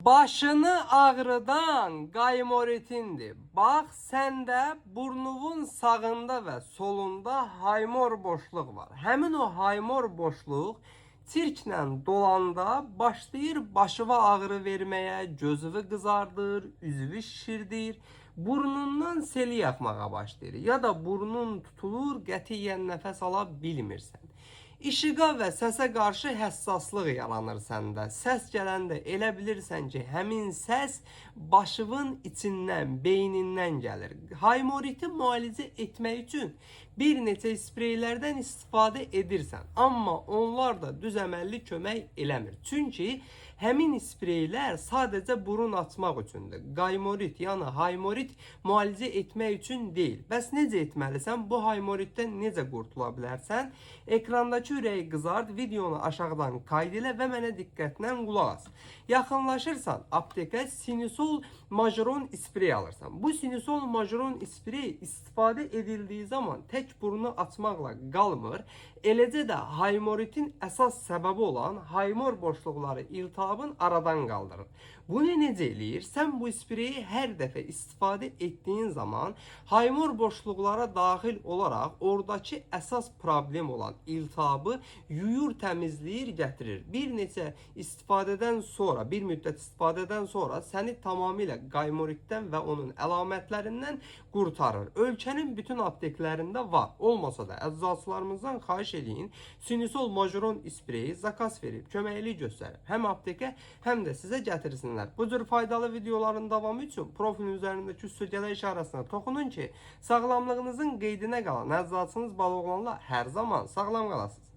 Başını ağrıdan qaymoritindir. Bax, səndə burnunun sağında və solunda haymor boşluq var. Həmin o haymor boşluq çirklə dolanda başlayır başıva ağrı verməyə, gözünü qızardır, üzünü şişirdir, burnundan seli yaxmağa başlayır. Ya da burnun tutulur, qətiyyən nəfəs ala bilmirsən. İşıqa və səsə qarşı həssaslıq yaranır səndə. Səs gələndə elə bilirsən ki, həmin səs başının içindən, beynindən gəlir. Haymoriti müalicə etmək üçün bir neçə spreylərdən istifadə edirsən, amma onlar da düz əməlli kömək eləmir. Çünki həmin spreylər sadəcə burun açmaq üçündür. Qaymorit, yəni haymorit müalicə etmək üçün deyil. Bəs necə etməlisən? Bu haymoritdən necə qurtula bilərsən? Ekrandakı ürəyi qızart, videonu aşağıdan kayd elə və mənə diqqətlə qulaq as. Yaxınlaşırsan aptekə, Sinusol Majoron sprey alırsan. Bu Sinusol Majoron sprey istifadə edildiyi zaman tək burnu açmaqla qalmır, eləcə də haymoritin əsas səbəbi olan haymor boşluqları iltihabın aradan qaldırır. Bunu necə eləyir? Sən bu spreyi hər dəfə istifadə etdiyin zaman haymor boşluqlara daxil olaraq oradakı əsas problem olan iltihabı yuyur, təmizləyir, gətirir. Bir neçə istifadədən sonra, bir müddət istifadədən sonra səni tamamilə qaymoritdən və onun əlamətlərindən qurtarır. Ölkənin bütün apteklərində var. Olmasa da əczaçılarımızdan xahiş eləyin, Sinusol Majoron spreyi zakaz verib, köməklik göstərib həm aptekə, həm də sizə gətirsinlər. Bu cür faydalı videoların davamı üçün profilin üzərindəki üstəgələ işarəsinə toxunun ki, sağlamlığınızın qeydinə qalan əczaçınız Baloğlanla hər zaman sağlam qalasınız.